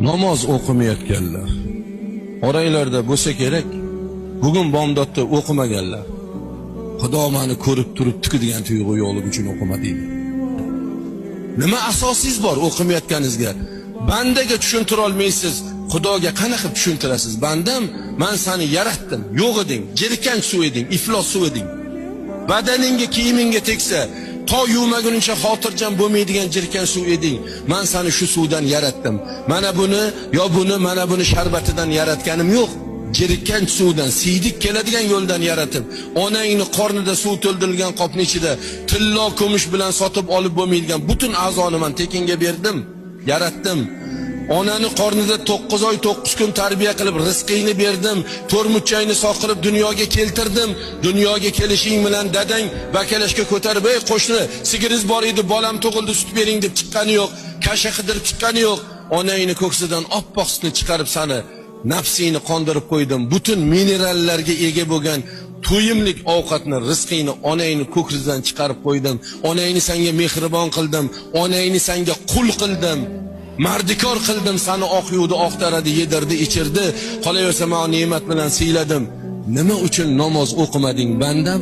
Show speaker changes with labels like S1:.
S1: Namoz o'qimayotganlar oranglarda bo'lsa kerak, bugun bomdodda o'qimaganlar. Xudo meni ko'rib turibdi-ku degan tuyg'u yo'qligi uchun o'qima deydi. Nima asosingiz bor o'qimayotganingizga? Bandaga tushuntira olmaysiz, Xudoga qanaqa tushuntirasiz? Bandam, men seni yaratdim, yo'q eding, jirkanch suv eding, iflos suv eding. Badaningga, kiyimingga tegsa, to yuvmaguningcha xotirjam bo'lmaydigan jirkan suv eding. Men seni shu suvdan yaratdim. Mana buni, yo buni, mana buni sharbatidan yaratganim yo'q. Jirkanch suvdan, siydik keladigan yo'ldan yaratib, onangni qornida suv to'ldirilgan qopni ichida tillo kumush bilan sotib olib bo'lmaydigan butun a'zoni men tekinga berdim, yaratdim. Onani qornida 9 oy 9 kun tarbiya qilib rizqingni berdim, to'rmuchangni sog' qilib dunyoga keltirdim. Dunyoga kelishing bilan dadang bakalashga ko'tarib, "Ey qo'shni, sigiringiz bor edi, bolam tug'ildi, sut bering" deb chiqqani yo'q, kasha qidirib chiqqani yo'q. Onangni ko'ksidan oppoq sutni chiqarib sani nafsingni qondirib qo'ydim. Butun minerallarga ega bo'lgan to'yimlik ovqatni, rizqingni onangni ko'ksidan chiqarib qo'ydim. Onangni senga mehribon qildim, onangni senga qul qildim. Mardikor qildim, seni oq yuvdi, oqtaradi, yedirdi, ichirdi. Qolaversa, men ne'mat bilan siyladim. Nima uchun namoz o'qimading bandam?